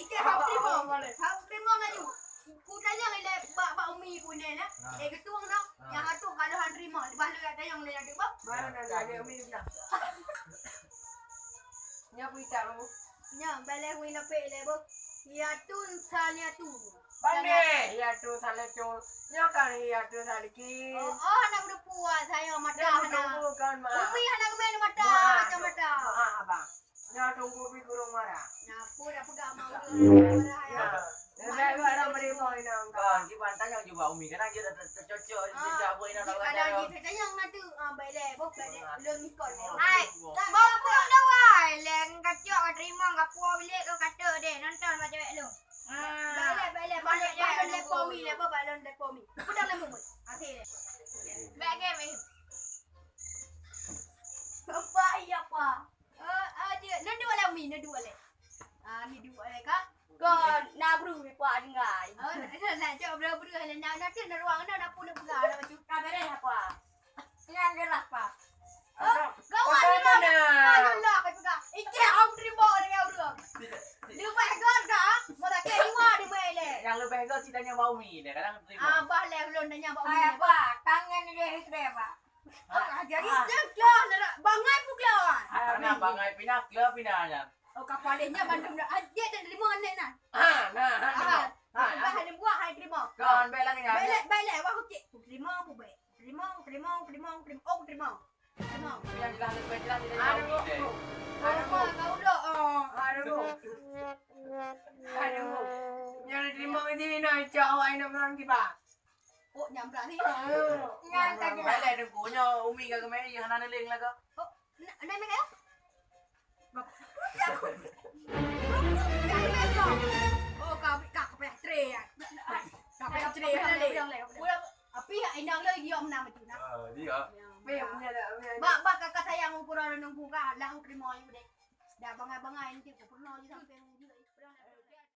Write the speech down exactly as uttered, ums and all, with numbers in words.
Ikei hok teurimong. Hok teurimong laju. Kutanyong ilèe bak, bak Umi ku nyan, eh. Ha. Eh, geutueng noh. Ha. Nyang atoe ka lheuh han teurimong. Leubeh lôn tanyong lé nyan, Bang. Baru nak ada Umi bilang. Nyan pun itak, Bang. Nyan, balèe Umi lapek ilèe, Bang. Hiatun saniatun. Pandai, hiatun saniatun. Nyoe kan hiatun salikin. Oh, oh, hana beudeupuan, sayang, mata hana. Tunggu kan, Mak. Umi hana geumè mata, macam mata. Maaf, Abang. Nyoe tunggu pi gurung marah. Nyapu dah peugah sama ureueng marah, ya. Nah, lebih baik orang beri mau inang. Kan, kiban tanyong juga Umi, kadang dia dah tercocok, dia dah buat inang. Kadang dia tanyong nanti, ah, baik leh, bok, baik leh. Belum nikah leh. Hai, bok, bok, dah wai, leng kacok, ka terima, ka puas bilik, ka kata deh, nonton macam leh. Baik leh, baik leh, baik leh, baik leh, lepo mi, lepo, baik leh, lepo mi. Pegang lemu, Umi. Akhir. Baik game, eh. Apa, iya, apa? Eh, eh, dia, neu duek lé, Umi, neu duek lé. Ah, ni duek lé, ka? Kon, na bru, ni, Pak, tinggai. Oh, na, na, na, jok bru-bru lé, na, na, na, ruang, na, na, pun, na, peugah, na, baju. Ka beres, apa? Nyan geurah, Pak. Oh, kawan ni, Mak. Ayolah, ka peugah. Ikei, hok teurimong dengan ureueng. Leubeh göt ka, meutakè iwa di meuilèe. Nyang leubeh göt si tanyong bak Umi, dia kadang teurimong. Abah lé ulôn tanyong bak Umi. Hai, apa? Tangan dia, Pak. Ah, jadi, ah. Dia keluar, bangai pun keluar. Hai, Umi. Bangai pinah, keluar pinah nyan. Oh, kapal dia bandum dah. Ah, dia dah terima aneuk nah. Ha, nah, ha, nah. Ha, bah ada buah, hai terima. Kan, baik lagi nyan. Baik leh, baik leh, wah, okey. Terima, aku baik. Terima, terima, terima, terima. Oh, terima. Terima. Yang jelas, yang jelas, yang jelas. Aduh. Aduh, kau dah. Oh. Aduh. Aduh. Yang terima ni nak cak awak nak menang kipas. Oh, nyang berani. Nyan ka jelas. Balik dengku nyoe Umi ka kemari hana neuling lah ka. Oh, na, na meh ya? Oh, ka, ka, ka payah tre ya. Ka payah tre ya. Udah, api ya, inang lagi yang menang itu nah. Ah, dia. Bak, bak kakak sayang ukuran nunggu ka, lah terima you deh. Dah bangai-bangai nanti ku pernah je sampai.